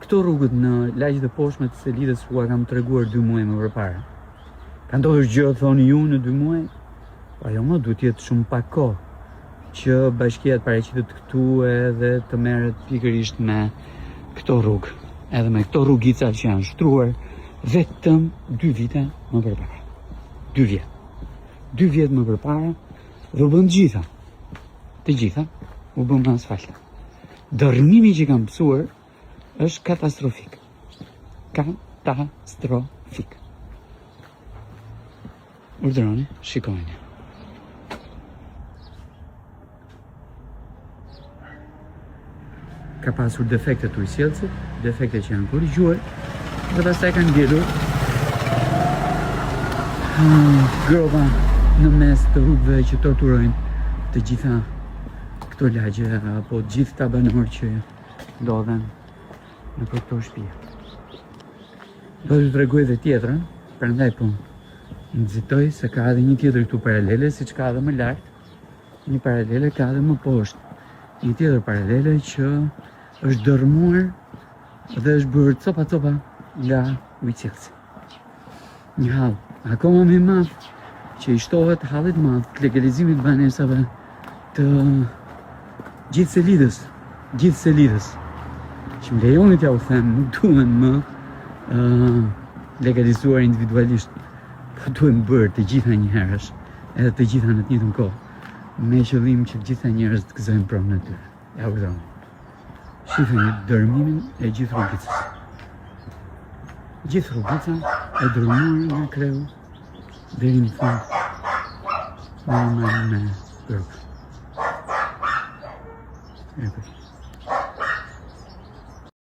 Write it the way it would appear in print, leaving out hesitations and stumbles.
Këto rrugët në lagjet e poshtme të Selitës ua kam treguar dy muaj më përpara. Ka ndodhur gjë, thoni ju, në dy muaj? Po jo më, duhet të jetë shumë pak kohë që bashkia të paraqitet këtu edhe të merret pikërisht me këto rrugë, edhe me këto rrugica që janë shtruar vetëm dy vite më përpara. Dy vjet. Dy vjet më përpara dhe u bënë të gjitha. Të gjitha u bënë me asfalt. Dërrmimi që kanë pësuar është katastrofik. Katastrofik. Urdhëroni, shikojeni. Ka pasur defekte të ujësjellësit, defekte që janë korrigjuar dhe pastaj kanë ngelur ah, gropa në mes të rrugëve që torturojnë të gjitha këto lagje apo gjithë këta banorë që ndodhen nëpër këto shtëpia. Do t'ju tregoj dhe tjetrën, prandaj po nxitoj se ka edhe një tjetër këtu paralele, siç ka edhe më lart, një paralele ka edhe më poshtë, një tjetër paralele që është dërrmuar dhe është bërë copa copa nga ujësjellësi. Një hall akoma më i madh që i shtohet hallit të madh të legalizimit të banesave të gjithë Selitës, gjithë Selitës. Që më lejoni t'jua them, nuk duhen më uh, legalizuar individualisht, po duhen bërë të gjitha njëherësh, edhe të gjitha në të njëjtën kohë, me qëllim që të gjitha njerëzit të gëzojnë pronën e tyre. Ja urdhëroni. Shifeni dërmimin e gjithë rrugicës. Gjithë rrugica e dërmuar nga kreu deri në fund normal me gropa. E ku.